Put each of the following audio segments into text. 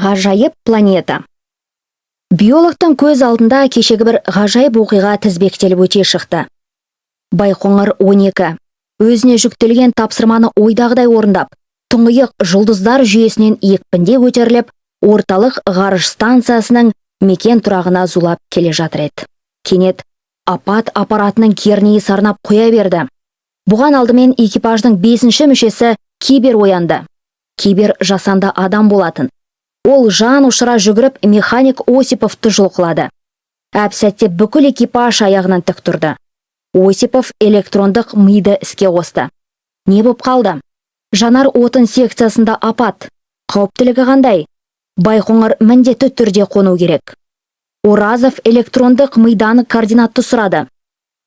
Ғажайып планета. Биологтың көз алдында кешегі бір ғажайып оқиға тізбектеліп өте шықты. Байқоңыр 12 өзіне жүктелген тапсырманы ойдағыдай орындап, тұңғиық жұлдыздар жүйесінен екпінде көтеріліп, орталық ғарыш станциясының мекен тұрағына зулап келе жатыр еді. Кенет апат аппаратының кернейі сарнап қоя берді. Бұған алдымен экипаждың бесінші мүшесі Кибер оянды. Кибер жасанды адам болатын. Ол жан ұшыра жүгіріп, механик Осиповты жұлқылады. Әп сәтте бүкіл экипаж аяғынан тік тұрды. Осипов электрондық миды іске қосты. Не боп қалды? Жанар отын секциясында апат. Қауіптілігі қандай? Байқоңыр міндетті түрде қону керек. Оразов электрондық мидан координатты сұрады.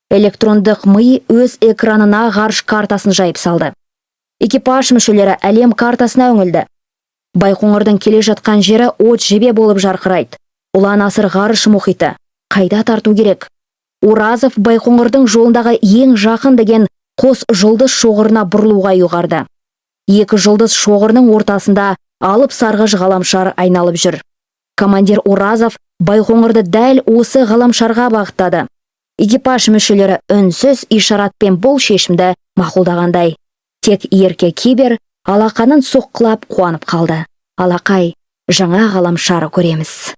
Электрондық ми өз экранына ғарыш картасын жайып салды. Экипаж мүшелері әлем картасына үңілді. Байқоңырдың келе жатқан жері от жебе болып жарқырайды. Ұлан асыр ғарыш мұхиты. Қайда тарту керек? Оразов Байқоңырдың жолындағы ең жақын деген қос жұлдыз шоғырына бұрылуға ұйғарды. Екі жұлдыз шоғырының ортасында алып сарғыш ғаламшар айналып жүр. Командир Оразов Байқоңырды дәл осы ғаламшарға бағыттады. Экипаж мүшелері үнсіз ишаратпен бұл шешімді мақұлдағандай. Тек ерке Кибер алақанын соққылап қуанып қалды. Алақай, жаңа ғаламшар көреміз.